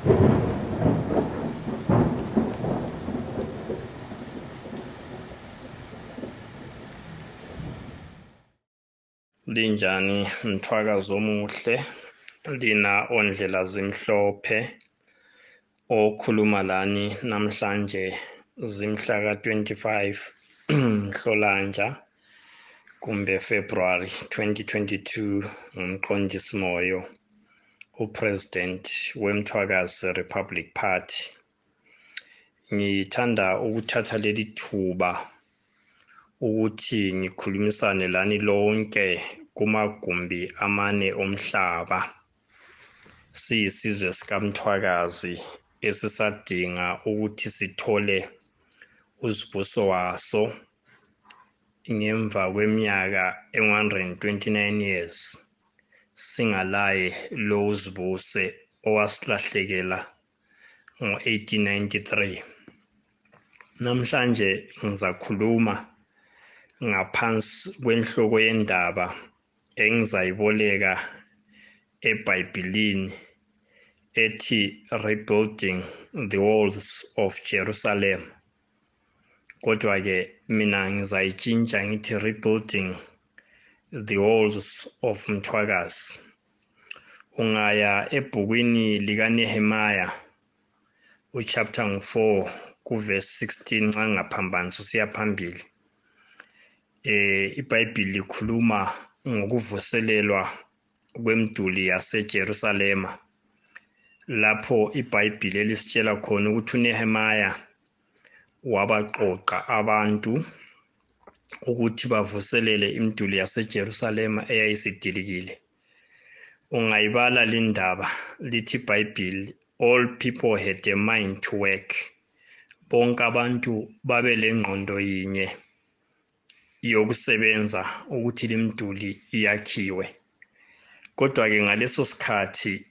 Linjani Mthwakazi omuhle lina ondlela zimhlophe okhuluma lani namhlanje zimhla ka-25 Nhlolanja kumbe February 2022 Mqondisi Moyo uPresident weMthwakazi Republic Party. Ngithanda ukuthatha leli thuba ukuthi ngikhulumisane lani lonke kumagumbi amane omhlaba. Siyisizwe sikaMthwakazi esisadinga ukuthi sithole uzibuso waso ngemva kweminyaka 129 years singalaye lo uzibuse owasilahlekela ngo-1893. Namhlanje ngizakhuluma ngaphansi kwenhloko yendaba engizayiboleka eBhayibhelini ethi Rebuilding the Walls of Jerusalem. Kodwa ke mina ngizayitshintsha ngithi Rebuilding the Walls of Mthwakazi. Ungaya ebhukwini likaNehemiah uchapter 4 kuverse 16 nxa ngaphambanisa usiya phambili. iBhayibheli likhuluma ngokuvuselelwa kwemiduli yaseJerusalema, lapho iBhayibheli elisitshela khona ukuthi uNehemiah wabaqoqa abantu ukuthi bavuselele imiduli yaseJerusalema eyayisidilikile. Ungayibala lindaba lithi iBhayibheli, all people had a mind to work. Bonke abantu babelengqondo yinye yokusebenza ukuthi limduli iyakhiwe. Kodwa ke ngaleso sikhathi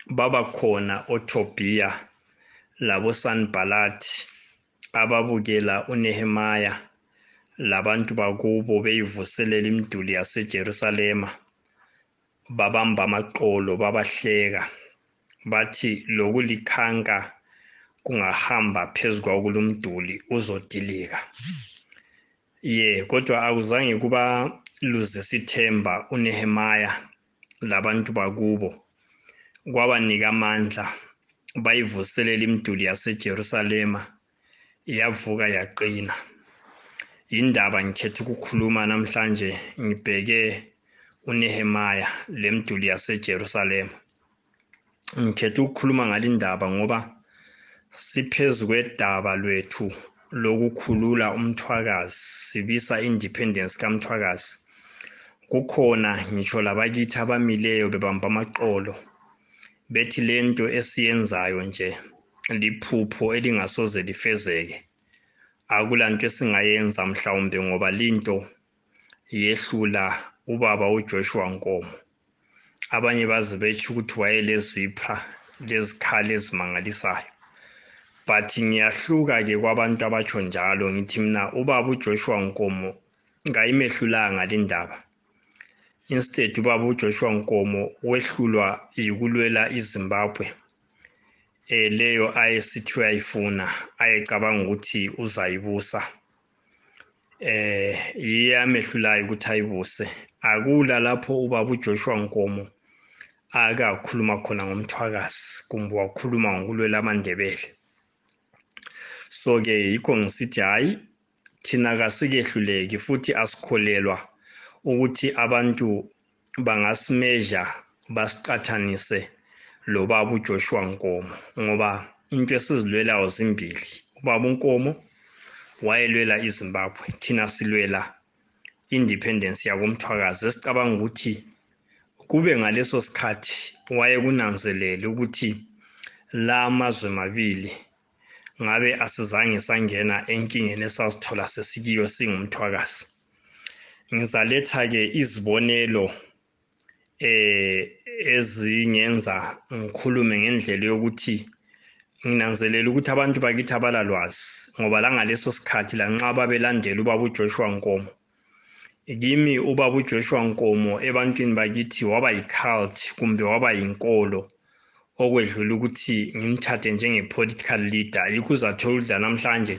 baba khona oTobiya labo Sanballat ababukela uNehemiah labantu bakubo beyivuselela imiduli yaseJerusalema, babamba amaqolo babahleka bathi lokulikhanka kungahamba phezulu kulumduli uzodilika. Kodwa akuzange kuba luzisa ithemba uNehemiah labantu bakubo, kwabanika amandla bayivuselela imiduli yaseJerusalema yavuka yaqina. Indaba ngikhetha ukukhuluma namhlanje ngibheke uNehemiah lemiduli yaseJerusalema. Ngikhetha ukukhuluma ngalindaba ngoba siphezu kwedaba lwethu lokukhulula uMthwakazi, sibisa independence kaMthwakazi. Kukhona ngisho labakithi abamileyo bebamba amaqolo bethi lento esiyenzayo nje liphupho elingasoze lifezeke. Akulanto esingayenza mhlawumbe ngoba linto yehlula ubaba uJoshua Nkomo. Abanye bazi bethi ukuthi wayelezipha lezikhali ezimangalisayo. But ngiyahluka ke kwabantu abatsho njalo, ngithi mina ubaba uJoshua Nkomo ngayimehlulanga lindaba. Instead ubaba uJoshua Nkomo wehlulwa yikulwela iZimbabwe. Leyo ayesithi uyayifuna, ayecabanga ukuthi uzayibusa. Yiyamehlulayo ukuthi ayibuse. Akula lapho ubaba uJoshua Nkomo akakhuluma khona ngomthwakazi kumbe wakhuluma ngokulwela amaNdebele. So ke yikho ngisithi hayi thina kasikehluleki futhi asikholelwa ukuthi abantu bangasimeasure basiqathanise lo baba uJoshua Nkomo, ngoba into esizilwelayo zimbili. Ubaba uNkomo wayelwela iZimbabwe, thina silwela independence yakoMthwakazi. Esicabanga ukuthi kube ngaleso sikhathi wayekunanzelela ukuthi la mazwe mabili ngabe asizange sangena enkingeni esasithola sesikiyo singumthwakazi. Ngizaletha ke izibonelo ezingenza ngikhulume ngendlela yokuthi nginanzelela ukuthi abantu bakithi abalalwazi, ngoba la ngaleso sikhathi lanxa babelandela ubaba uJoshua Nkomo, kimi ubaba uJoshua Nkomo ebantwini bakithi waba yicult kumbe waba yinkolo okwedlula ukuthi ngimthathe njenge-political leader yikuzathola ukuthi namhlanje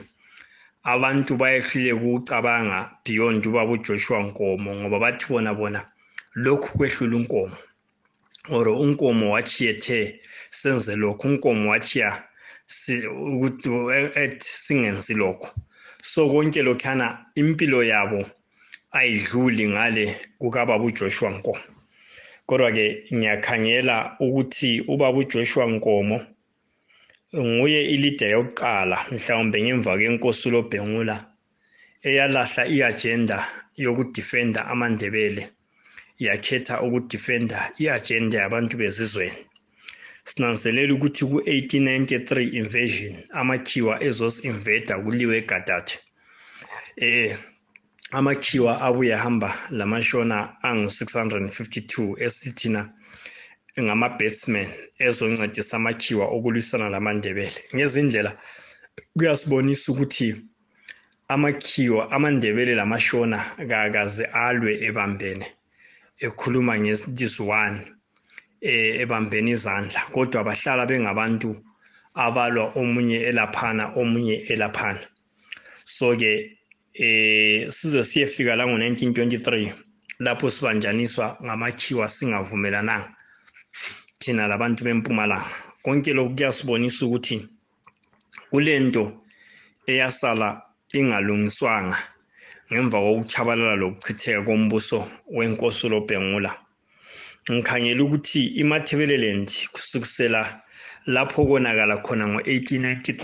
abantu bayehluleka ukucabanga beyond ubaba uJoshua Nkomo ngoba bathi bona lokhu kwehlula uNkomo or uNkomo wachiyethe senze lokhu uNkomo wachiya ukuthi singenzi lokho so konke lokhana impilo yabo ayidluli ngale kukababa uJoshua Nkomo kodwa ke ngiyakhangela ukuthi ubaba uJoshua Nkomo nguye ilida yokuqala mhlawumbe ngemva kwenkosi loBhengula eyalahla iagenda yokudefenda amandebele yakhetha ukudefenda iagenda yabantu bezizweni sinanzelela ukuthi ku1893 invasion amakhiwa ezosinvada kuliwe eGadathe amakhiwa abuye hamba lamashona angu652 esithina ngama batsmen ezoncedisa amakhiwa okulwisana lamandebele ngezindlela kuyasibonisa ukuthi amakhiwa amandebele lamashona kakaze alwe ebambene ekhuluma ngesizwana ebambene izandla kodwa bahlala bengabantu abalwa omunye elaphana omunye elaphana so ke size siyefika la ngo1923 lapho sibanjaniswa ngamakhiwa singavumelananga thina labantu bempumalanga konke lokhu kuyasibonisa ukuthi kulento eyasala ingalungiswanga ngemva kokuchabalala lokuchitheka kombuso wenkosi loBhengula ngikhangela ukuthi iMatabeleland kusukisela lapho konakala khona ngo1893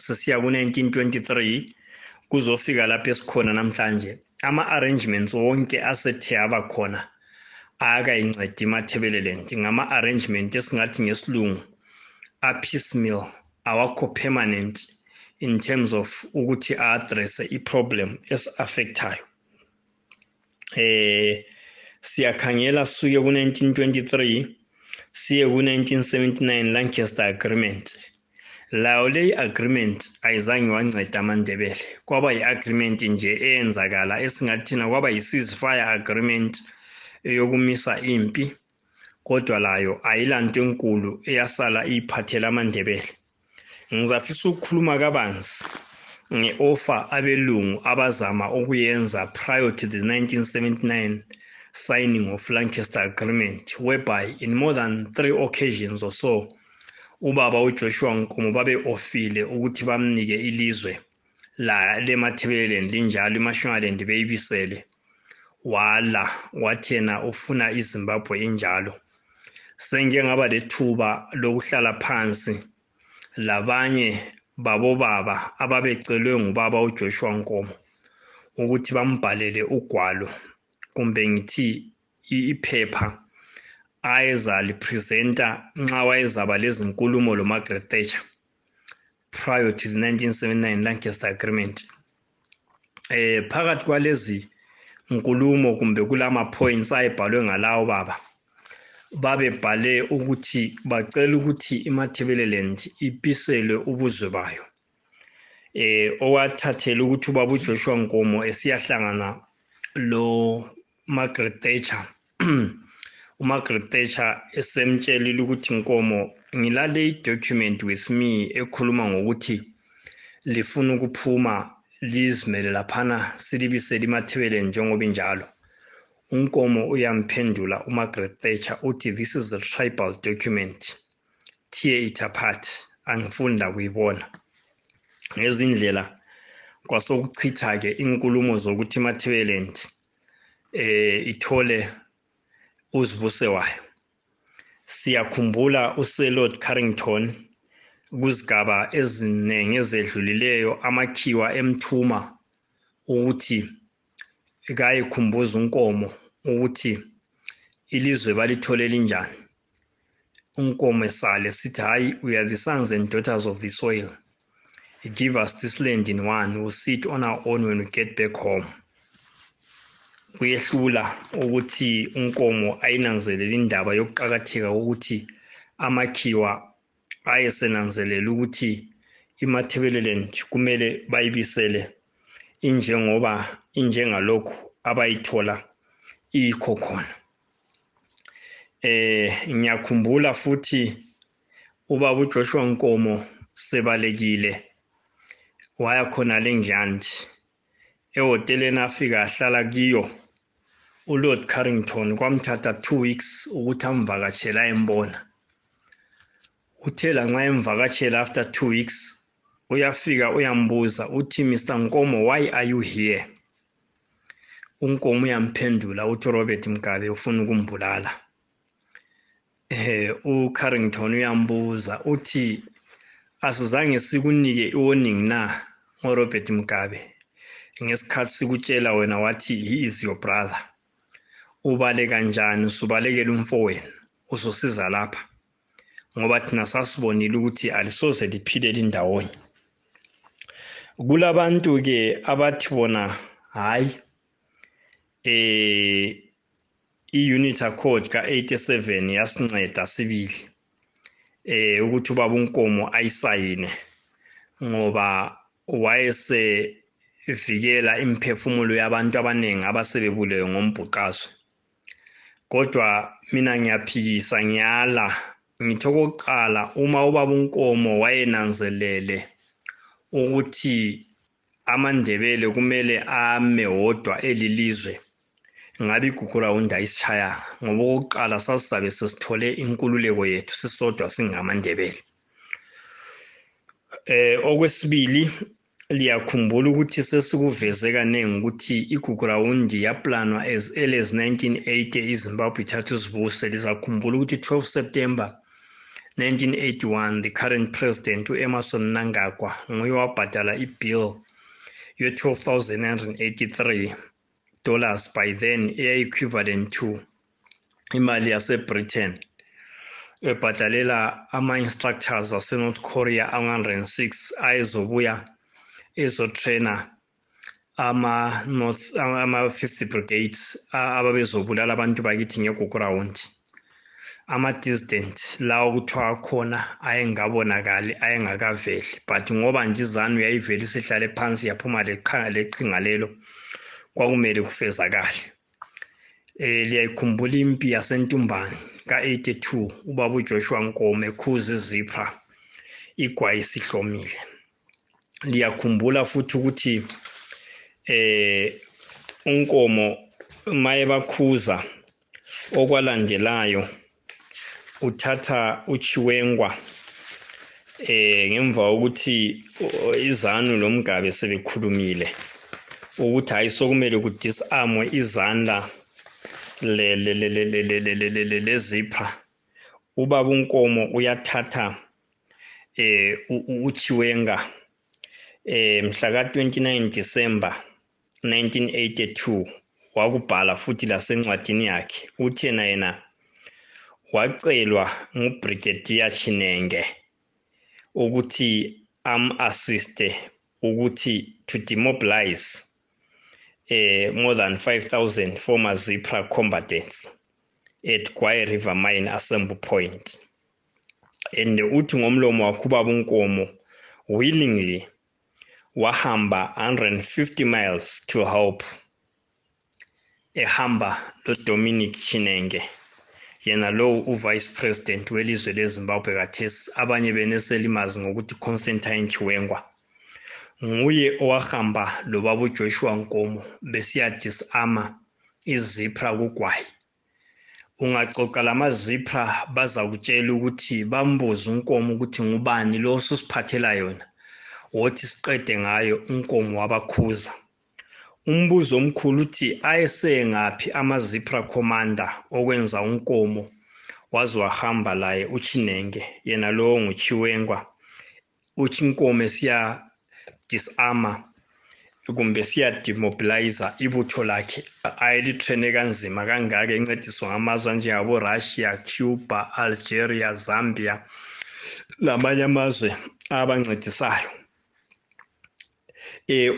sesiya ku1923 kuzofika lapho esikhona namhlanje ama-arrangements wonke asethe abakhona akayincedi iMatabeleland ngama-arrangement esingathi ngesilungu a-piecemeal awakho permanent in terms of ukuthi a-address i-problem esi-affectayo siyakhangela suke ku1923 siye ku1979 Lancaster Agreement lawo le agreement ayizange wanceda amandebele kwaba yi-agreement nje eyenzakala esingathina kwaba yi-ceasefire agreement eyokumisa impi kodwa layo ayilanto enkulu eyasala iphathela amandebele ngizafisa ukukhuluma kabanzi nge-offer abelungu abazama ukuyenza prior to the 1979 signing of Lancaster Agreement whereby in more than 3 occasions or so ubaba uJoshua Nkomo babe ofile ukuthi bamnike ilizwe la leMatabeleland linjalo iMashonaland beyibisele wala wathena ufuna iZimbabwe injalo senge ngaba lethuba lokuhlala phansi labanye babobaba ababecelwe ngubaba uJoshua Nkomo ukuthi bambhalele ugwalo kumbe ngithi iphepha ayezalipresenta nxa wayezaba lezinkulumo loMargaret Thatcher prior to the 1979 Lancaster Agreement phakathi kwalezi nkulumo kumbe kulama points ayebhalwe ngalawo baba babebhale ukuthi bacela ukuthi iMatabeleland ipiselwe ubuzwe bayo owathathela ukuthi ubaba uJoshua Nkomo esiyahlangana lo Margaret Thatcher uMargaret Thatcher esemtshelile ukuthi Nkomo ngilale i-document with me ekhuluma ngokuthi lifuna ukuphuma lizimele laphana silibisele iMatabeleland njengoba injalo uNkomo uyamphendula uMargaret Thatcher uthi this is a tribal document tear it apart angifunda kuyibona ngezindlela kwasokuchitha ke inkulumo zokuthi iMatabeleland ithole uzibuse wayo siyakhumbula uSelord Carrington kuzigaba ezinenge ezedlulileyo amakhiwa emthuma ukuthi ikayikhumbuza uNkomo ukuthi ilizwe balithole linjani uNkomo esale sithi hayi we are the sons and daughters of the soil give us this land in one we'll see it on our own when we get back home kuyehlula ukuthi uNkomo ayinanzelela indaba yokuqhakatheka ukuthi amakhiwa ayesenanzelela ukuthi iMatabeleland kumele bayibisele injengoba injengalokhu abayithola ikho khona ngiyakhumbula futhi ubaba uJoshua Nkomo sebalekile waya khona leNjandi ehoteleni afika ahlala kiyo uLord Carrington kwamthatha 2 weeks ukuthi amvakatshela embona. Uthe lanxa emvakatshela after 2 weeks uyafika uyambuza uthi Mr Nkomo, why are you here? uNkomo uyamphendula uthi Robert Mugabe ufuna ukumbulala. uCarrington uyambuza uthi asizange sikunike iwarning na ngoRobert Mugabe ngesikhathi sikutshela wena wathi he is your brother. Ubale kanjani usubalekela umfowenu usosiza lapha ngoba thina sasibonile ukuthi alisoze liphilele indawonye. Kulabantu ke abathi bona hayi i-unit accord ka-87 yasinceda sibili ukuthi ubaba uNkomo ayisayine ngoba wayesevikela imphefumulo yabantu abaningi abasebebulewe ngombhuqazo. Kodwa mina ngiyaphikisa ngiyala ngithi okokuqala uma ubaba uNkomo wayenanzelele ukuthi amaNdebele kumele ame wodwa elilizwe ngabe igukurahundi ayisishaya ngoba okokuqala sasisabe sesithole inkululeko yethu sisodwa singamaNdebele. Okwesibili liyakhumbula ukuthi sesikuveze kanengi ukuthi igukurahundi yaplanwa as early as 1980 iZimbabwe ithatha izibuse. Lizakhumbula ukuthi 12 September 1981 the current president uEmmerson Mnangagwa nguye wabhadala ibill ye $12,983 by then equivalent to imali yase Britain ebhadalela ama-instructors ase-North Korea 106 ayezobuya ezotrainer ama-50 brigades ababezobulala abantu bakithi ngegukurahundi. Ama-dissident lawo kuthiwa khona ayengabonakali ayengakaveli, but ngoba nje izanu yayivele isihlale phansi yaphuma leqhinga lelo kwakumele kufezakale. Liyayikhumbula impi yasentumbane ka-82 ubaba uJoshua Nkomo ekhuza izipra igwayi sihlomile. Liyakhumbula futhi ukuthi uNkomo maye bakhuza okwalandelayo uthatha uChiwengwa ngemva ukuthi izanu loMgabe sebekhulumile ukuthi ayisokumele kudisarmwe izandla lezipra. Ubaba uNkomo uyathatha uChiwenga mhla ka-29 December 1982 wakubhala futhi lasencwadini yakhe uthi yena wacelwa nguBrigadier Chinenge ukuthi assiste ukuthi to demobilize more than 5,000 former ZIPRA combatants at Kwaye River Mine Assembly Point. And uthi ngomlomo wakhe ubaba uNkomo willingly wahamba 150 miles to help ehamba loDominic Chinenge yena lo uvice president welizwe leZimbabwe kathesi abanye beneselimazi ngokuthi Constantine Chiwengwa. Nguye owahamba lo baba uJoshua Nkomo besiya disarma izipra kugwayi. Ungaxoxa lamazipra baza kutshela ukuthi bambuza uNkomo ukuthi ngubani lo susiphathela yona wothi siqede ngayo. uNkomo wabakhuza. Umbuzo omkhulu uthi ayesengaphi amazipra commander okwenza uNkomo waze wahamba laye uChinenge yena lo nguChiwengwa uthi uNkomo siya disarma kumbe siya demobilize ibutho lakhe ayelitraine kanzima kangaka encediswa ngamazwe njengabo Russia, Cuba, Algeria, Zambia lamanye amazwe abancedisayo.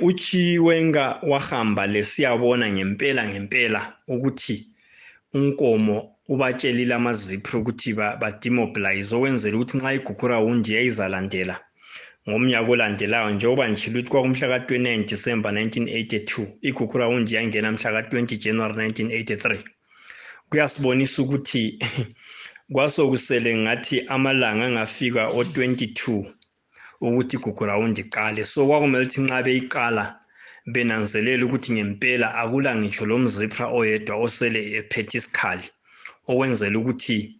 uChiwenga wahamba lesiyabona ngempela ukuthi uNkomo ubatshelile amazipro ukuthi bademobilize okwenzela ukuthi nxa igukurahundi yayizalandela ngomnyaka olandelayo njengoba ngishilo ukuthi kwakumhla ka-29 December 1982 igukurahundi yangena mhla ka-20 January 1983. Kuyasibonisa ukuthi kwasokusele ngathi amalanga angafika o22 ukuthi gukurahundi iqale. So kwakumele ukuthi nxa beyiqala benanzelela ukuthi ngempela akula ngitsho lo mzipra oyedwa osele ephethe isikhali okwenzela ukuthi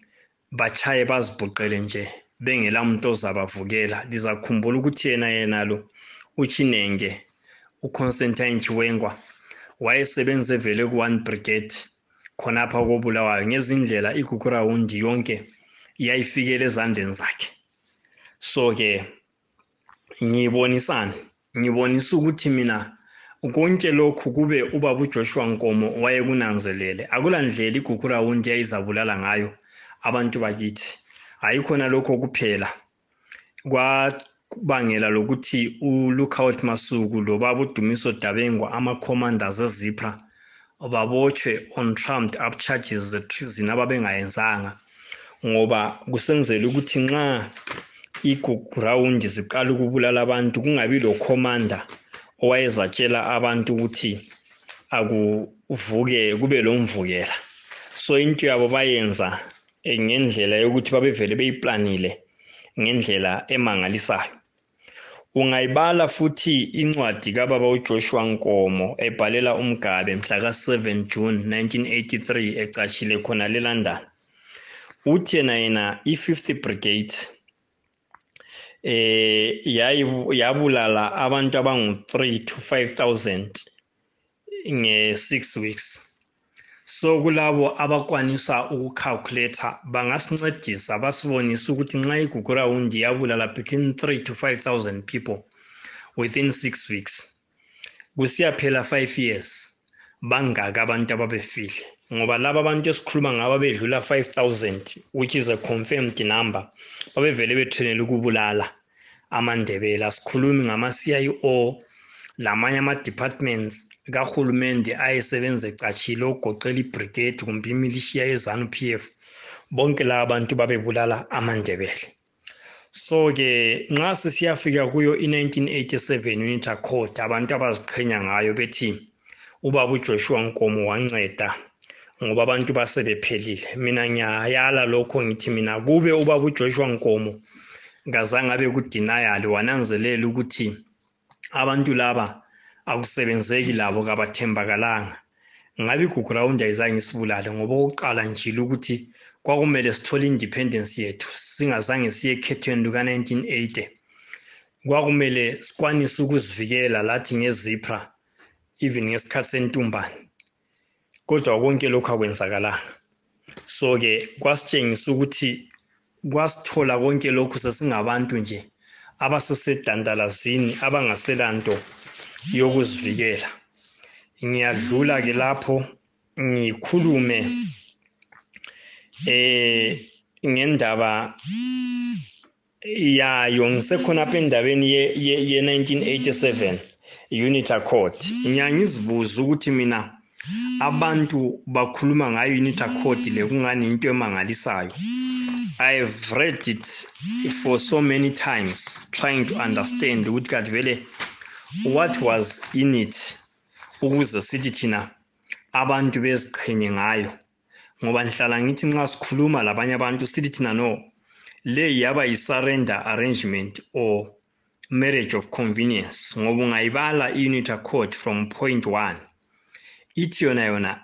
bachaye bazibhuqele nje bengela umuntu ozabavukela. Lizakhumbula ukuthi yena lo uChinenge uConstantine Chiwengwa wayesebenze vele ku1 brigade khonapha kobulawayo. Ngezindlela igukurahundi yonke yayifikele ezandeni zakhe. So ke ngibonisa ukuthi mina konke lokhu kube ubaba uJoshua Nkomo wayekunanzelele. Akulandlela igukurahundi yayizabulala ngayo abantu bakithi. Ayikhona lokho kuphela kwabangela lokuthi uLookout Masuku lo baba uDumiso Dabengwa ama-commanders eZipra babotshwe on trumped up charges ze-treason ababengayenzanga, ngoba kusenzela ukuthi nxa igukurahundi ziqala ukubulala abantu kungabi lo commander owayezatshela abantu ukuthi akuvuke kube lo mvukela. So into yabo bayenza ngendlela yokuthi babevele beyiplanile ngendlela emangalisayo. Ungayibala futhi incwadi kababa uJoshua Nkomo ebhalela uMgabe mhla ka7 June 1983 ecashile khona leLondon. Uthi yena i50 brigade yabulala abantu abangu3 to 5,000 nge6 weeks. So kulabo abakwanisa ukucalculator bangasincedisa basibonisa ukuthi nxa igukurahundi yabulala between 3 to 5,000 people within 6 weeks kusiya phela 5 years bangaka abantu ababefile, ngoba laba abantu esikhuluma ngaba bedlula 5,000 which is a confirmed number babevele bethenela ukubulala amandebele. Asikhulumi ngama-CIO lamanye ama-departments kahulumende ayesebenza ecashile ogoqela ibrigade kumbe imilishiya ye-ZANU-PF, bonke la abantu babebulala amandebele. So ke nxa sisiyafika kuyo i-1987 Unity Accord abantu abaziqhenya ngayo bethi ubaba uJoshua Nkomo wanceda ngoba abantu basebephelile. Mina ngiyayala lokho ngithi mina kube ubaba uJoshua Nkomo ngazange abe ku-denial, wananzelela ukuthi abantu laba akusebenzeki labo kabathembakalanga. Ngabe igukurahundi ayizange isibulale ngoba okokuqala njalo ukuthi kwakumele sithole independence yethu singazange siye ekhethweni luka-1980. Kwakumele sikwanise ukuzivikela lathi ngezipra even ngesikhathi sentumbane, kodwa konke lokho akwenzakalanga. So ke kwasitshengisa ukuthi kwasithola konke lokho sesingabantu nje abasesedandalazini abangaselanto yokuzivikela. Ngiyadlula ke lapho ngikhulume ngendaba yayo ngisekhona apha endabeni ye-1987 Unity Accord. Ngiyangizibuza ukuthi mina abantu bakhuluma ngayo Unity Accord le kungani into emangalisayo. I've read it for so many times trying to understand ukuthi kanti vele what was in it ukuze sithi thina abantu beziqhenye ngayo, ngoba ngihlala ngithi nxa sikhuluma labanye abantu sithi thina no le yaba yi-surrender arrangement or marriage of convenience, ngoba ungayibala i-Unity Accord from point 1 ithi yona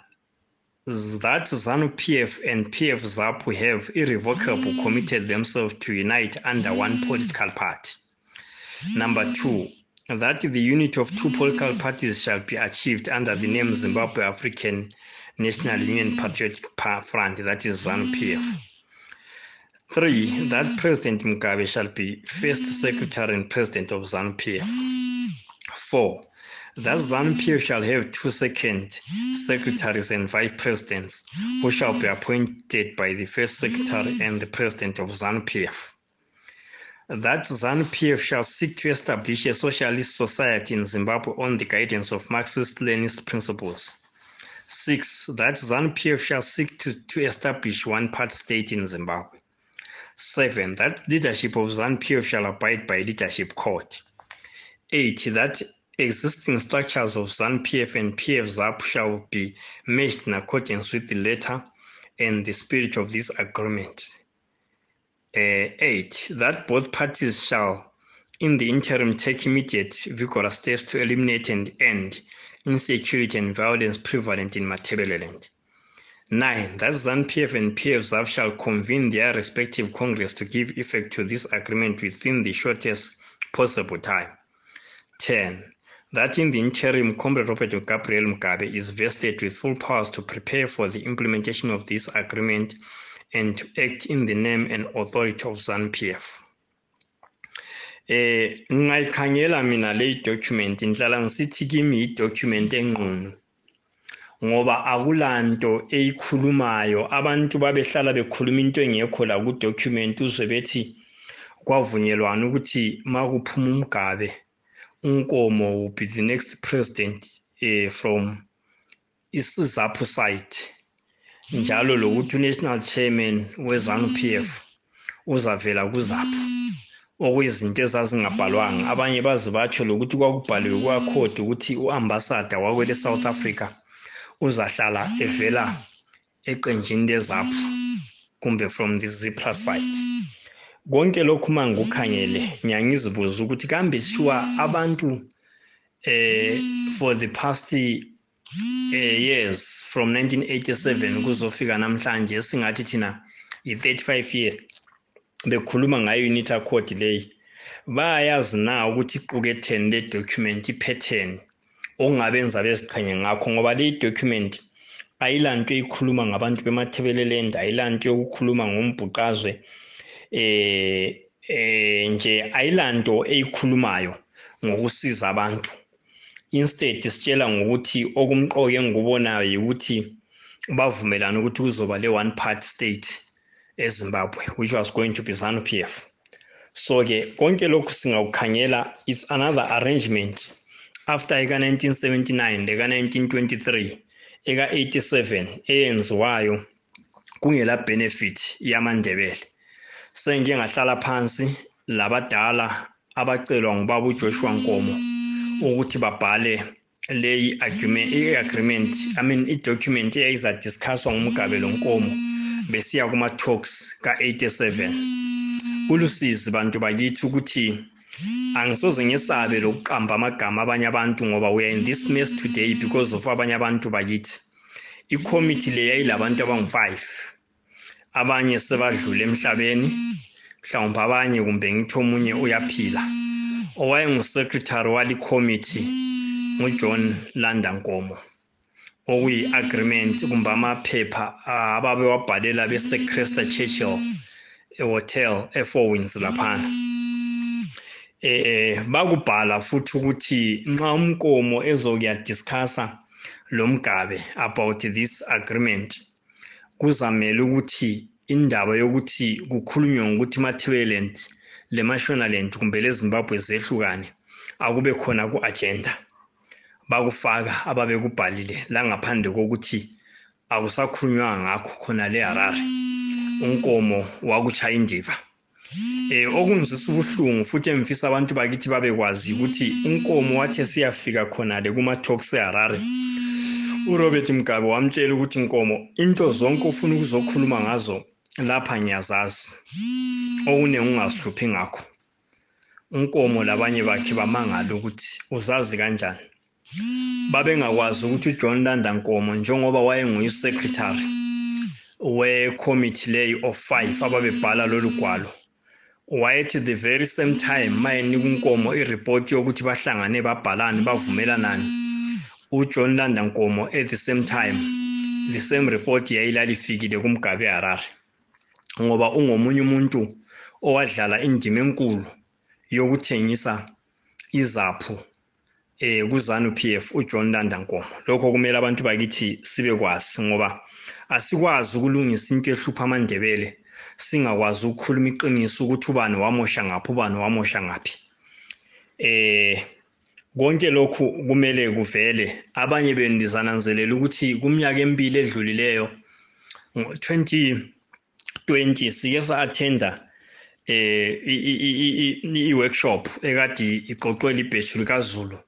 that ZANU-PF and PF-ZAPU have irrevocably committed themselves to unite under one political party. Number 2, that the unity of two political parties shall be achieved under the name Zimbabwe African National Union Patriotic Front, that is ZANU-PF. 3, that President Mugabe shall be first secretary and president of ZANU-PF. 4, that ZANU-PF shall have 2 second secretaries and vice presidents who shall be appointed by the first secretary and the president of ZANU-PF. That ZANU-PF shall seek to establish a socialist society in Zimbabwe on the guidance of Marxist-Leninist principles. 6, that ZANU-PF shall seek to establish one-party state in Zimbabwe. 7, that leadership of ZANU-PF shall abide by leadership code. 8, that existing structures of ZANU-PF and PF-ZAPU shall be merged in accordance with the letter and the spirit of this agreement. 8. That both parties shall in the interim take immediate vigorous steps to eliminate and end insecurity and violence prevalent in Matabeleland. 9. That ZANU-PF and PF-ZAF shall convene their respective Congress to give effect to this agreement within the shortest possible time. 10. That in the interim, Comrade Robert Gabriel Mugabe is vested with full powers to prepare for the implementation of this agreement and to act in the name and authority of ZANU-PF. Ngayikhangela mina le document inhlala ngisithi kimi i-document enqunu ngoba akulanto eyikhulumayo abantu babehlala bekhuluma into engekho la ku-document uzwe bethi kwavunyelwana ukuthi makuphuma uMgabe uNkomo will be the next president from isiZaphu side njalo lokuthi unational chairman we-ZANU-PF uzavela kuZaphu okuyizinto ezazingabhalwanga abanye bazi batsho lokuthi kwakubhaliwe kwakhodi ukuthi uambassador wakwele South Africa uzahlala evela eqenjini leZaphu kumbe from the Zipra side. Konke lokhu mangukhangele ngiyangizibuza ukuthi kambe sure abantu for the past years from 1987 kuzofika namhlanje singathi thina i-35 years bekhuluma ngayo unit accord leyi bayazi na ukuthi iquketheni le document ipattern ongabenza beziqhenye ngakho ngoba le document ayilanto eyikhuluma ngabantu beMatabeleland ayilanto yokukhuluma ngombhuqazwe nje ayilanto eyikhulumayo ngokusiza abantu. Instead sitshela ngokuthi okumqoke ngubonayo ukuthi bavumelana ukuthi kuzoba le one party state eZimbabwe which was going to be ZANU-PF. So ke konke lokhu singawukhangela is another arrangement after eka 1979 eka 1923 eka 87 eyenziwayo kungela benefit yamaNdebele. Sengike ngahlala phansi labadala abacelwa ngubaba uJoshua Nkomo ukuthi babhale le agreement i-document eyayiza discusswa nguMgabe loNkomo besiya kuma talks ka-87. Ulusizi bantu bakithi ukuthi angisoze ngesabe lokuqamba amagama abanye abantu ngoba we are in this mess today because of abanye abantu bakithi. I-committee le yayilabantu abangu-5 abanye sebadlule emhlabeni mhlawumbe abanye kumbe ngithi omunye uyaphila. Owayengu-secretary wali committee nguJohn Nkomo okuyi-agreement kumbe amaphepha ababe wabhalela beStecrester Churchill hotel e4 Winds laphana. Bakubhala futhi ukuthi nxa uNkomo ezokuya discussa lo Mugabe about this agreement kuzamela ukuthi indaba yokuthi kukhulunywe ngokuthi Matabeleland le Mashonaland kumbe le Zimbabwe zehlukane akube khona ku-agenda bakufaka ababe kubhalile la ngaphandle kokuthi akusakhulunywa ngakho khona le Harare uNkomo wakuchaya indiva. Okungizisa ubuhlungu futhi emfisa abantu bakithi babekwazi ukuthi uNkomo wathe siyafika khona le kuma talks eHarare uRobert Mugabe wamtshela ukuthi Nkomo into zonke ufuna ukuzokhuluma ngazo lapha ngiyazazi okune ungazihluphi ngakho. uNkomo labanye bakhe bamangala ukuthi uzazi kanjani. Babengakwazi ukuthi uJohn Nkomo njengoba wayenguyi-secretary we-committee leyo of 5 ababebhala lolu gwalo wayethi the very same time mayenika uNkomo i-report yokuthi bahlangane babhalane bavumelanani uJohn Nkomo at the same time the same report yayilalifikile kuMgabe eHarare ngoba ungomunye umuntu owadlala indima enkulu yokuthengisa iZaphu kuZANU-PF uJohn Nkomo. Lokho kumele abantu bakithi sibekwazi ngoba asikwazi ukulungisa into ehlupha amaNdebele singakwazi ukukhuluma iqiniso ukuthi ubani wamosha ngaphi ubani wamosha ngaphi. Konke lokhu kumele kuvele. Abanye bendizananzelela ukuthi kuminyaka emibili edlulileyo 2020 sike sa-attenda i-workshop ekade iqoqwela ibheshulu kaZulu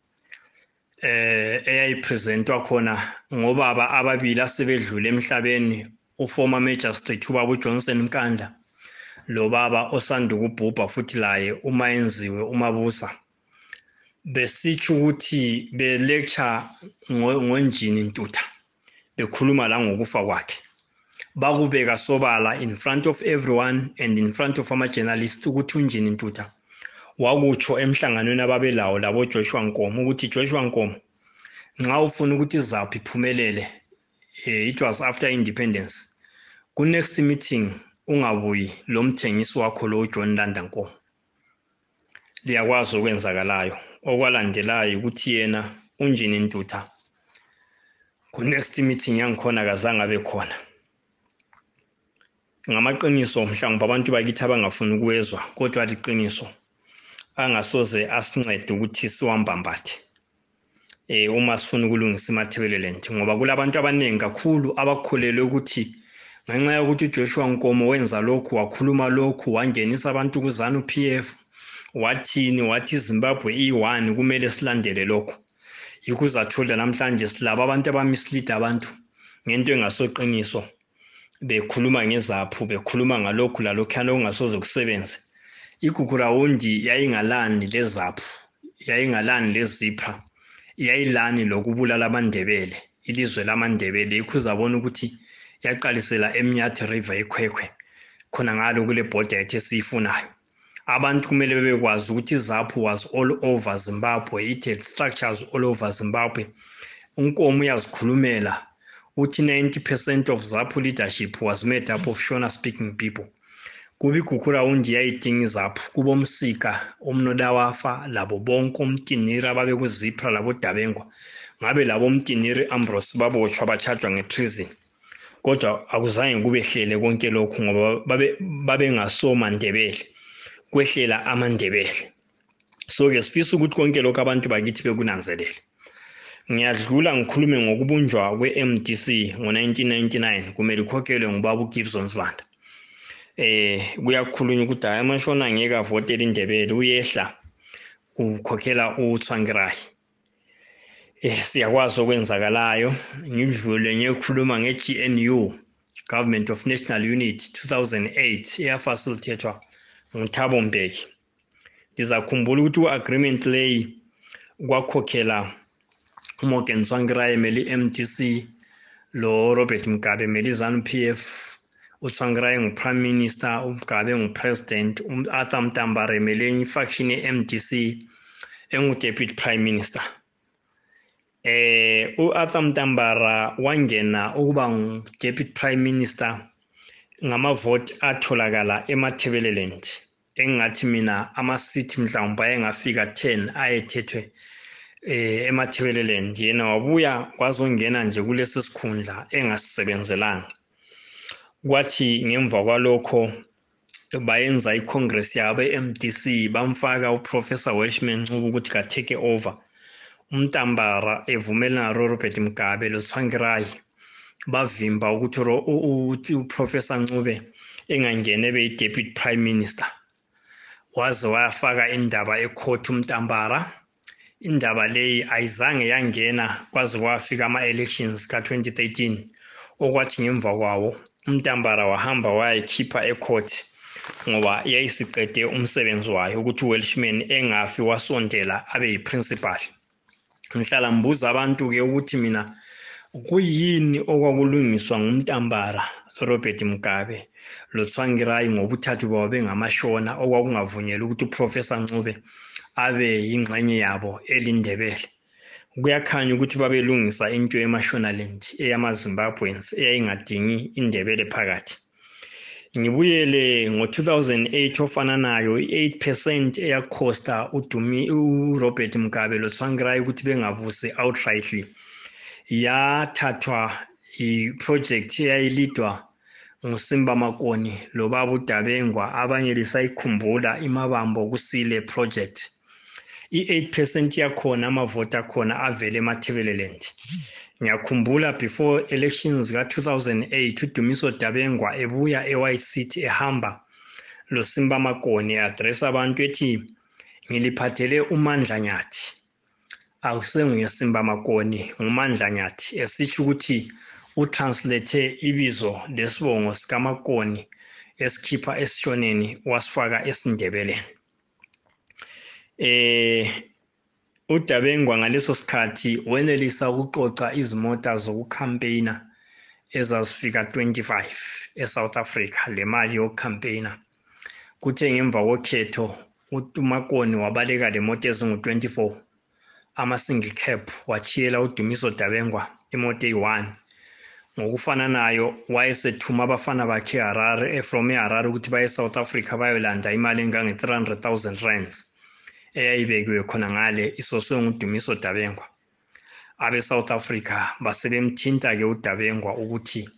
eyayipresentwa khona ngobaba ababili asebedlule emhlabeni uformer magistrate ubaba uJohnson Mkandla lo baba osanda ukubhubha futhi laye uma enziwe umabusa besitsho ukuthi belecture ngonjini Ntutha bekhuluma la ngokufa kwakhe bakubeka sobala in front of everyone and in front of ama-journalists ukuthi unjini Ntutha wakutsho emhlanganweni ababelawo labo Joshua Nkomo ukuthi Joshua Nkomo nxa ufuna ukuthi izaphi iphumelele it was after independence ku next meeting ungabuyi lo mthengisi wakho lo John Landa Nkomo liyakwazi okwenzakalayo okwalandelayo ukuthi yena unjini Ntutha ku next meeting yangikhona kazange abe khona ngamaqiniso mhlawumbe abantu bakithi abangafuni ukuwezwa kodwa liqiniso angasoze asincede ukuthi siwambambathe uma sifuna ukulungisa iMatabeleland ngoba kulabantu abaningi kakhulu abakholelwe ukuthi ngenxa yokuthi Joshua Nkomo wenza lokhu wakhuluma lokhu wangenisa abantu kuzana uPF wathi Zimbabwe i1 kumele silandele lokho yikuzathola namhlanje silaba abantu abamislead abantu ngento engasoqiniso bekhuluma ngezaphu bekhuluma ngalokhu lalokho okungasoze kusebenze igukurahundi yayingalani lezaphu yayingalani lezipha yayilani lokubulala amandebele ilizwe lamandebele ikuzabona ukuthi yaqalisela eMnyathi River ekhwekhwe khona ngalo kule border ethe siyifunayo abantu kumele bebekwazi ukuthi izaphu was all over Zimbabwe it had structures all over Zimbabwe uNkomo uyazikhulumela uthi 90% of Zaphu leadership was made up of Shona speaking people kubi gukurahundi yayidinga izaphu kubo Msika umnoda wafa labo bonke umtiniri ababe kuzipra labo Dabengwa ngabe labo umtiniri Ambrose babotshwa bacharged ngetreason kodwa akuzange kubehlele konke lokho ngoba babe ngasoma Ndebele kwehlela amandebele so ke sifisa ukuthi konke lokho abantu bakithi bekunanzelele ngiyadlula ngikhulume ngokubunjwa kweMDC ngo1999 kumele ikhokhelwe ngubaba uGibson Sibanda kuyakhulunywa ukuthi hayi amashona ngeke avotele iNdebele uyehla ukhokhela uThwangirayi siyakwazi okwenzakalayo ngidlule ngiyokhuluma ngeGNU Government of National Unity 2008 eyafacilitathwa nguThabo Mbeki ngizakhumbula ukuthi uagreement lay kwakhokhela uMorgan Tsvangirai emeli MDC lo Robert Mugabe emeli ZANU-PF uTsvangirai nguprime minister uMugabe ngupresident Arthur Mtambara emeli faction yeMDC engudeputy prime minister uArthur Mtambara wangena ukuba ngudeputy prime minister ngamavote atholakala eMatabeleland engathi mina ama-seat mhlawumbe ayengafika 10 ayethethwe eMatabeleland yena wabuya wazongena nje kulesi sikhundla engasisebenzelanga kwathi ngemva kwalokho bayenza icongress yabo eMDC bamfaka uprofessor Welshman Ncube ukuthi ka take over uMtambara evumelana noRobert Mugabe loTsvangirai bavimba ukuthi uprofessor Ncube engangene beyideputy prime minister waze wafaka indaba ecourt uMtambara indaba leyi ayizange yangena kwaze kwafika ama-elections ka-2013 okwathi ngemva kwawo uMtambara wahamba wayikhipha ecourt ngoba yayisiqede umsebenzi wayo ukuthi uWelshman engafi wasondela abe yiprincipal ngihlala mbuza abantu ke ukuthi mina kuyini okwakulungiswa nguMtambara Robert Mugabe loTsvangirai ngobuthathu babo bengamashona okwakungavunyelwa ukuthi uprofessor Ncube abe yingxenye yabo elindebele kuyakhanya ukuthi babelungisa into eMashonaland eyamaZimbabweans eyayingadingi indebele phakathi ngibuyele ngo2008 ofananayo i8% eyakhosta uRobert Mugabe loTsvangirai ukuthi bengabusi outrightly yathathwa iproject eyayilidwa nguSimba Makoni lo baba uDabengwa abanye lisayikhumbula imabambo kusile project i8% yakhona amavota khona avele eMatabeleland ngiyakhumbula before elections ka2008 uDumiso Dabengwa ebuya eWhite City ehamba lo Simba Makoni address abantu ethi ngiliphathele uMandla Nyathi akusenguye Simba Makoni uMandla Nyathi esitsho ukuthi utranslate ibizo lesibongo sikaMakoni esikhipha esishoneni wasifaka esindebeleni. uDabengwa ngaleso sikhathi wenelisa ukuqoqa izimota zokucampaigner ezazifika 25 eSouth Africa le mali yokucampaigner. Kuthe ngemva kokhetho uMakoni wabaleka le moto ezingu-24 ama-single cab wachiyela uDumiso Dabengwa imoto eyi-1. Ngokufana nayo wayesethuma abafana bakhe eHarare from eHarare ukuthi baye eSouth Africa bayolanda imali engange-300,000 rands eyayibekiwe khona ngale isoswe nguDumiso Dabengwa. Abe South Africa basebemthinta ke uDabengwa ukuthi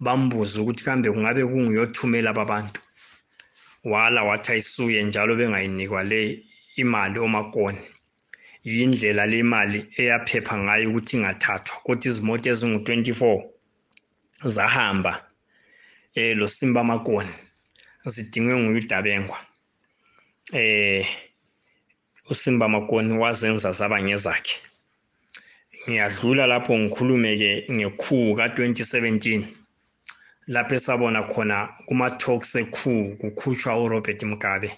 bambuze ukuthi kambe kungabe kunguyothumela ababantu. Wala wathi ayisuye njalo bengayinikwa le imali oMakoni. Yindlela le mali eyaphepha ngayo ukuthi ingathathwa kodwa izimoto ezingu-24 zahamba lo Simba Makoni zidingwe nguDabengwa. uSimba Makoni wazenza zaba ngezakhe. Ngiyadlula lapho ngikhulume ke ngekhu ka2017 lapho esabona khona kuma talks ekhu kukhutshwa uRobert Mugabe.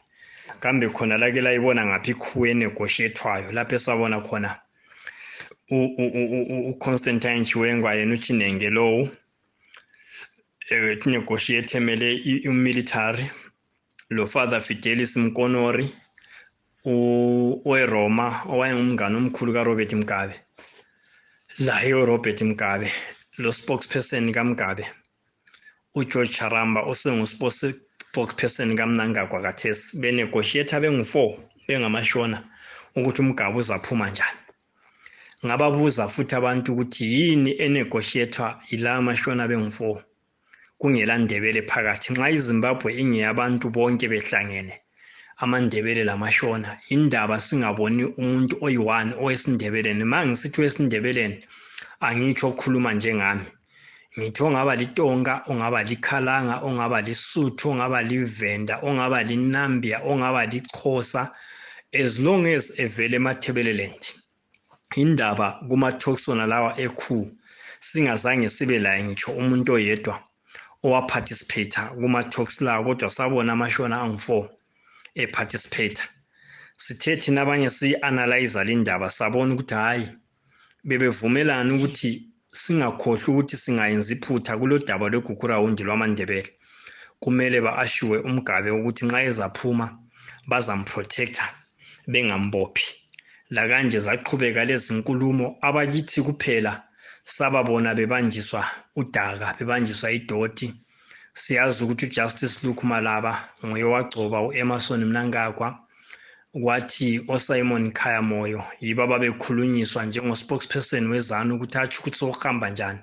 Kambe khona lake layibona ngaphi ikhu enegotiathwayo lapho esabona khona uConstantine Chiwenga yena uChinenge lo negotiate emele military lo Father Fidelis Mkonori oweRoma owayengumngane omkhulu kaRobert Mugabe. La Robert Mugabe lo spokesperson kaMugabe uGeorge Charamba spokesperson kaMnangagwa kaThesi benegotiate bengu4 bengamashona ukuthi uMugabe uzaphuma njani. Ngababuza futhi abantu ukuthi yini enegotiator ila amashona bengu4 kungela ndebele phakathi nxa iZimbabwe ingeyabantu bonke behlangene amandebele lamashona indaba singaboni umuntu oyi1 owesindebeleni. Mangisithi wesindebeleni angitsho ukukhuluma njengami, ngithi ongaba liTonga, ongaba liKhalanga, ongaba liSuthu, ongaba liVenda, ongaba liNambia, ongaba liXhosa, as long as evele Matabeleland. Indaba kuma talks ona lawa ekhu singazange sibe la ngitsho umuntu oyedwa owaparticipate kuma talks la kodwa sabona amashona angu4 participate. Sithethi nabanye si-analyze lindaba sabona ukuthi hayi bebevumelana ukuthi singakhohlwa ukuthi singayenza iphutha kulodaba lwegukurahundi lwamandebele. Kumele baashiwe uMugabe ukuthi nxa ezaphuma bazamprotecta bengambophi. La kanje zaqhubeka lezi nkulumo abakithi kuphela sababona bebanjiswa udaka bebanjiswa idoti. Siyazi ukuthi uJustice Luke Malaba nguye wagcoba uEmmerson Mnangagwa kwathi oSimon Khaya Moyo yibo ababekhulunyiswa njengospokesperson wezanu ukuthi athi ukuthi sohamba njani.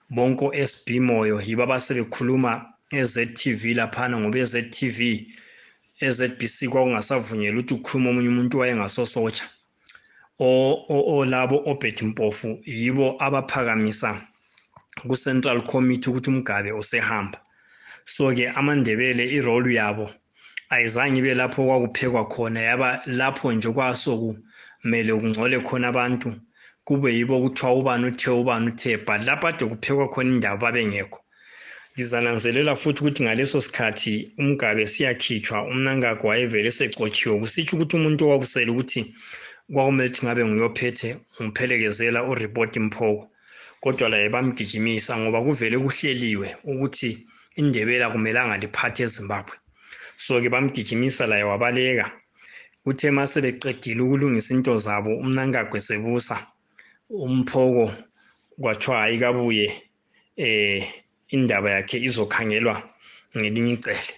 Bonko SB Moyo yibo abasebekhuluma eZTV laphana ngoba eZTV eZBC kwakungasavunyelwa ukuthi ukhuluma omunye umuntu wayengasosotsha. Labo oBet Mpofu yibo abaphakamisa ku-Central Committee ukuthi uMugabe usehamba. So ke amandebele irole yabo ayizange ibe lapho kwakuphekwa khona yaba lapho nje kwasoku kumele kungcole khona abantu kube yibo kuthiwa ubani uthe but lapho ade kuphekwa khona indaba bengekho. Ngizananzelela futhi ukuthi ngaleso sikhathi uMugabe siyakhitshwa uMnangagwa wayevele esecotshiwe kusitsho ukuthi umuntu owakusela ukuthi kwakumele ukuthi ngabe nguyophethe umphelekezela uReport Mphoko kodwa la bamgijimisa ngoba kuvele kuhleliwe ukuthi indebela kumelanga liphathe eZimbabwe. So ke bamgijimisa la wabaleka. Uthe mase beqedile ukulungisa into zabo uMnangagwa sebusa uMphoko kwathiwa ayikabuye indaba yakhe izokhangelwa ngelinye icele.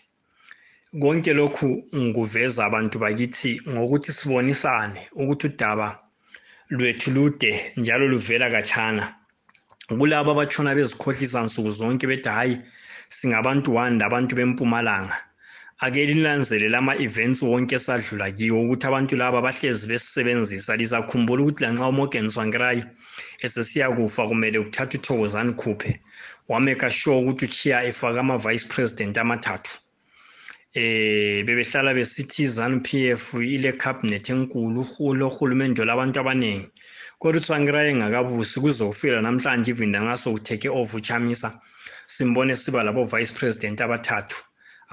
Konke lokhu nguveza abantu bakithi ngokuthi sibonisane ukuthi udaba lwethu lude njalo luvela kachana. Kulabo abatshona bezikhohlisa nsuku zonke bethi hayi singabantu wanda abantu beMpumalanga. Ake lilanzele ama events wonke esadlula kiwo ukuthi abantu laba bahlezi besebenzisa. Lizakhumbula ukuthi lanxa uMorgan Tsvangirai esesiya kufa kumele ukuthatha uThokozani Khuphe wameka sure ukuthi uchiya efaka ama vice president amathathu. Bebehlala besithi ZANU-PF ile cabinet enkulu uhulumende labantu abaningi. Kodwa uTsvangirai engakabusi kuzofika namhlanje ivinda ngaso utheke over uchamisa simbone siba labo vice president abathathu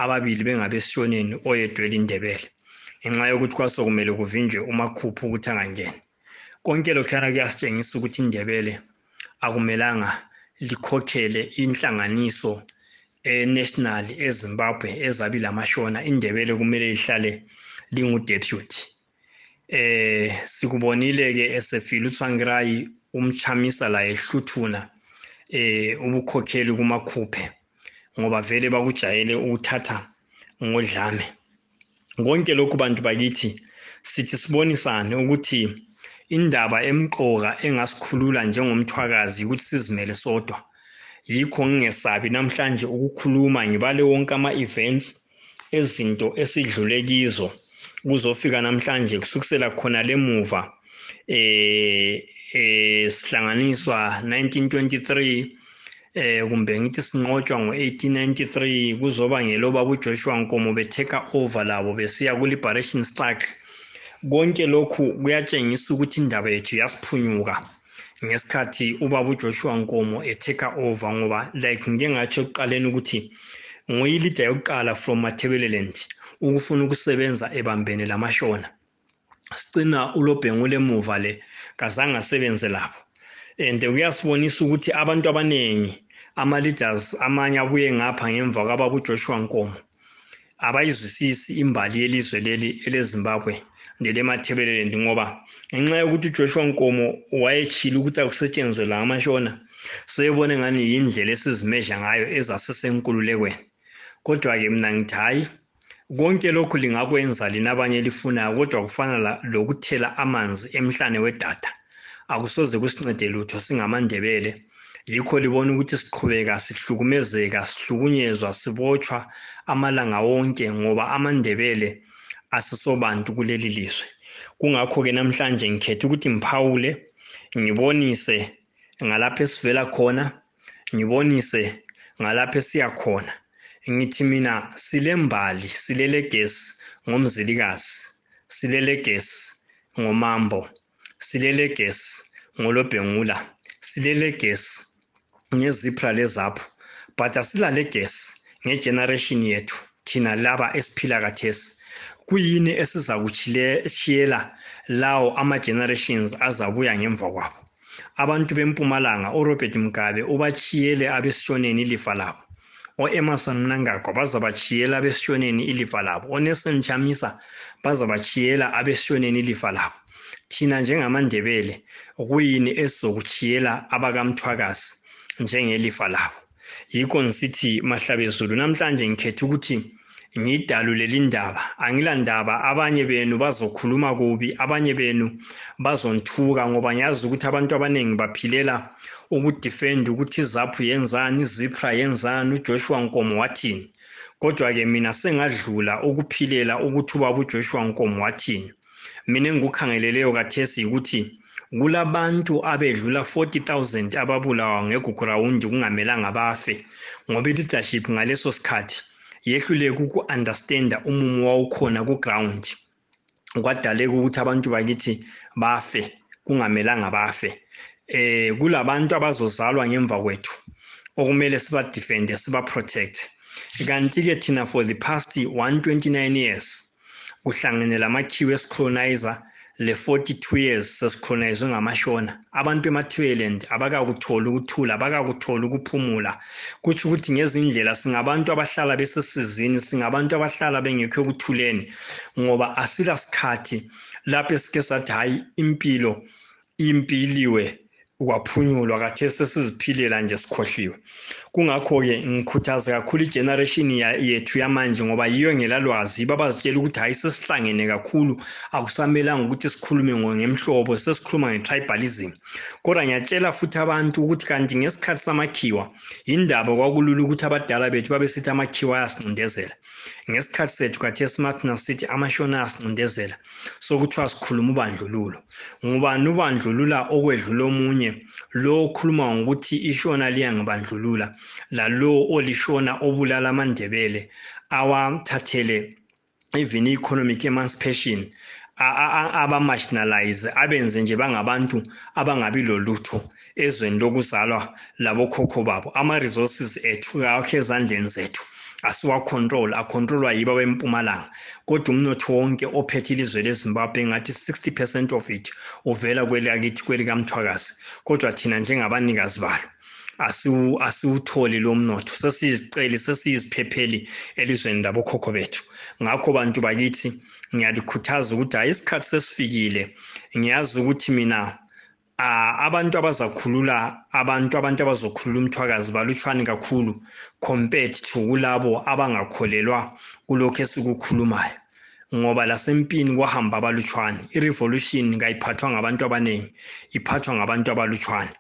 ababili bengabesishoneni oyedwa elindebele ngenxa yokuthi kwasokumele kuvinjwe umakhuphu ukuthi angangeni. Konke lokhu kuyasitshengisa ukuthi indebele akumelanga likhokhele inhlanganiso national eZimbabwe ezabi lamashona. Indebele kumele ihlale lingu-deputy. Sikubonile ke esefile uTsvangirai umchamisa la ehluthuna ubukhokheli kumakhuphe ngoba vele bakujayele ukuthatha ngodlame. Konke lokhu bantu bakithi sithi sibonisane ukuthi indaba emqoka engasikhulula njengomthwakazi ukuthi sizimele sodwa. Yikho ngingesabi namhlanje ukukhuluma ngibale wonke ama-events ezinto esidlule kizo kuzofika namhlanje kusukisela khona lemuva sihlanganiswa 1923 kumbe ngithi sinqotshwa ngo-1893 kuzoba ngeloba uJoshua Nkomo betake over labo besiya ku-liberation struggle. Konke lokhu kuyatshengisa ukuthi indaba yethu yasiphunyuka ngesikhathi ubaba uJoshua Nkomo etake over ngoba like ngike ngatsho ekuqaleni ukuthi nguyilida yokuqala from Matabeleland ukufuna ukusebenza ebambene lamashona. Sicina ulobhengule emuva le kazange asebenze lapho. And kuyasibonisa ukuthi abantu abanengi ama-leaders amanye abuye ngapha ngemva kwababa uJoshua Nkomo abayizwisisi imbali yelizwe leli eleZimbabwe neleMatabeleland ngoba ngenxa yokuthi uJoshua Nkomo wayechila ukuthi akusetshenzwe la amashona seyebone ngani yindlela esizimezha ngayo ezasisenkululekweni. Kodwa-ke mina ngithi hayi, konke lokhu lingakwenza lina abanye lifunayo kodwa kufana lokuthela amanzi emhlane wedada akusoze kusincede lutho singamandebele. Yikho libona ukuthi siqhubeka sihlukumezeka sihlukunyezwa sibotshwa amalanga wonke ngoba amandebele asisobantu kuleli lizwe. Kungakho-ke namhlanje ngikhetha ukuthi ngiphawule ngibonise ngalapho esivela khona, ngibonise ngalapho esiya khona. Ngithi mina silembali, silelegesi ngomzilikazi, silelegesi ngomambo, silelegesi ngolobhengula, silelegesi ngezipra lezapho, but asilalegesi ngegeneration yethu thina laba esiphila kathesi. Kuyini esiza kuchiyela lawo ama-generations azabuya ngemva kwabo? Abantu bempumalanga uRobert Mugabe ubachiyele abesishoneni ilifa labo. O-Emerson Mnangagwa bazabachiyela abesishoneni ilifa labo. O-Nelson Chamisa bazabachiyela abesishoneni ilifa labo. Thina njengamandebele kuyini esizokuchiyela abakamthwakazi njengelifa labo? Yikho ngisithi mahlabezulu namhlanje ngikhetha ukuthi ngidalule lindaba. Angilandaba abanye benu bazokhuluma kubi, abanye benu bazonthuka ngoba ngiyazi ukuthi abantu abaningi baphilela ukudefend ukuthi izaphu yenzani, izipra yenzani, uJoshua Nkomo wathini. Kodwa-ke mina sengadlula ukuphilela ukuthi ubaba uJoshua Nkomo wathini. Mina engikukhangeleleyo kathesi ukuthi kulabantu abedlula 40,000 ababulawa ngegukurahundi kungamelanga bafe ngoba i-leadership ngaleso sikhathi yehluleka uku-understanda umumo wawukhona ku-ground. Kwadaleka ukuthi abantu bakithi bafe kungamelanga bafe. Kulabantu abazozalwa ngemva kwethu okumele siba-defende, siba-protect. Kanti-ke thina for the past 129 years kuhlangene lamakhiwo esicolonizer le 42 years sesicolonizwe ngamashona. Abantu eMatabeleland abakakuthola ukuthula, abakakuthola ukuphumula. Kuthi ukuthi ngezindlela singabantu abahlala besesizini, singabantu abahlala bengekho ukuthuleni ngoba asila sikhathi lapho esike sathi hayi impilo impiliwe kwaphunyulwa kathesi siziphilela nje sikhohliwe. Kungakho-ke ngikhuthaza kakhulu igeneration yethu yamanje ngoba yiyo ngelalwazi babazitshela ukuthi hayi sesihlangene kakhulu akusamelanga ukuthi sikhulume ngemhlobo, sesikhuluma ngetribalism. Kodwa ngiyatshela futhi abantu ukuthi kanti ngesikhathi samakhiwa indaba kwakulula ukuthi abadala bethu babesithi amakhiwa ayasincindezela. Ngesikhathi sethu kathesi mathina sithi amashona ayasincindezela. So kuthiwa sikhuluma ubandlululo. Ngubani ubandlulula okwedlula omunye? Lo okhuluma ngokuthi ishona liya ngibandlulula, la lo olishona obulala amandebele awathathele even economic emancipation aba-marginalize abenze nje bangabantu abangabi lolutho ezweni lokuzalwa labokhokho babo. Ama-resources ethu akho ezandleni zethu. asiwa control acontrolwa yiba wempumalanga kodwa umnotho wonke ophethe ilizwe leZimbabwe ngathi 60% of it uvela kwelakithi kwelikamthwakazi kodwa thina njengabanikazi balo asiwutholi lo mnotho sesiziceli sesiziphepheli elizweni labokhokho bethu ngakho bantu bakithi ngiyalikhuthaza ukuthi isikhathi sesifikile ngiyazi ukuthi mina abantu abazakhulula abantu abazokhulula umthwakazi balutshwane kakhulu compared to kulabo abangakholelwa kulokho esikukhulumayo ngoba lasempini kwahamba abalutshwane irevolution ngayiphathwa ngabantu abaningi iphathwa ngabantu abalutshwane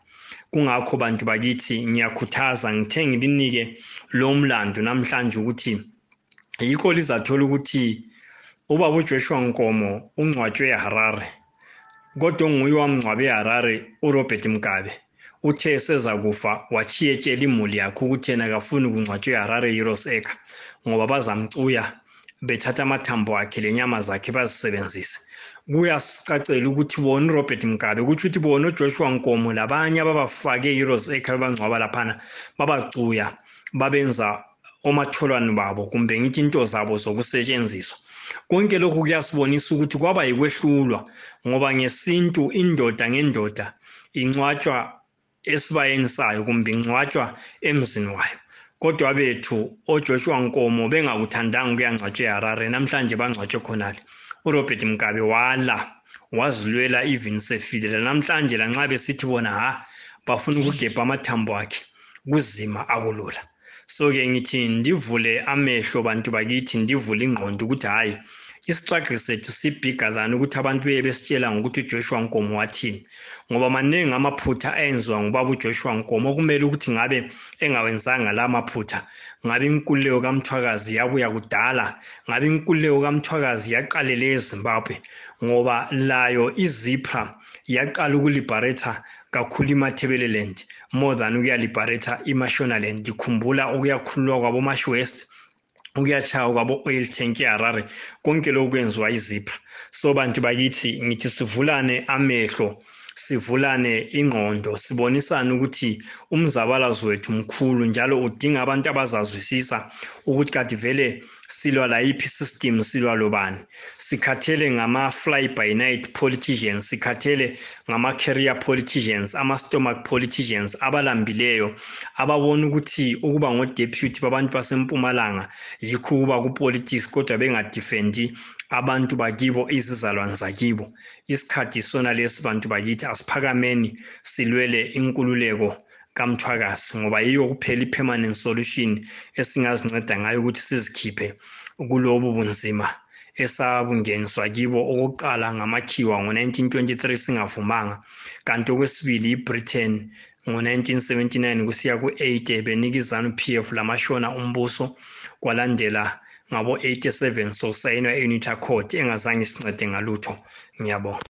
kungakho bantu bakithi ngiyakhuthaza ngithe ngilinike lo mlando namhlanje ukuthi yikho lizathola ukuthi ubaba uJoshua Nkomo ungcwatshwe eHarare kodwa nguye wamngcwabe eHarare uRobert Mugabe uthe seza kufa wachiyetshela imuli yakhe ukuthi yena akafuni ukungcwatshwa eHarare eRoseka ngoba bazamcuya bethatha amathambo akhe lenyama zakhe bazisebenzise kuyasicacela ukuthi bona uRobert Mugabe ukuthi uthi bona uJoshua Nkomo labanye ababafake eRoseka bangcwaba laphana babacuya babenza omatholwane babo kumbe ngithi into zabo zokusetshenziswa konke lokhu kuyasibonisa ukuthi kwaba yikwehlulwa ngoba ngesintu indoda ngendoda ingcwatshwa esibayeni sayo kumbe ingcwatshwa emzini wayo kodwa bethu oJoshua Nkomo bengakuthandanga ukuyangcwatshwa eHarare namhlanje bangcwatshwe khonale uRobert Mugabe wala wazilwela even sefile namhlanje lanxa besithi bona bafuna ukugebha amathambo akhe kuzima akulula so ke ngithi ndivule amehlo bantu bakithi ndivule ingqondo ukuthi istruggle sethu sibigger than ukuthi abantu besitshela ngokuthi uJoshua Nkomo wathini ngoba maningi amaphutha enziwa ngubaba uJoshua Nkomo kumele ukuthi ngabe engawenzanga la maphutha ngabe inkululeko kaMthwakazi yabuya kudala ngabe inkululeko kaMthwakazi yaqalela eZimbabwe ngoba layo izipra yaqala ukuliberate kakhulu iMatabeleland more than ukuyaliberate iMashonaland ikhumbula ukuyakhululwa kwabo West ukuyachaya kwabo oil tank eHarare konke lokhu kwenziwa izipra so bantu bakithi ngithi sivulane amehlo sivulane ingqondo sibonisana ukuthi umzabalazo wethu mkhulu njalo udinga abantu abazazwisisa ukuthi kade vele silwa la iphi system silwa lobani sikhathele ngama fly by night politicians sikhathele ngama career politicians ama stomach politicians abalambileyo ababona ukuthi ukuba ngodeputy babantu basempumalanga yikho kuba ku politics kodwa bengadefendi abantu bakibo izizalwane zakibo isikhathi sona lesi bantu bakithi asiphakameni silwele inkululeko kaMthwakazi ngoba yiyo kuphela ipermanent solution esingazinceda ngayo ukuthi sizikhiphe kulobu bunzima esabungeniswa kibo okokuqala ngamakhiwa ngo1923 singavumanga kanti okwesibili iBritain ngo1979 kusiya ku8 benikizana uPF lamashona umbuso kwalandela ngabo 87 so sayinwa eUnity Accord engazange sincede ngalutho ngiyabonga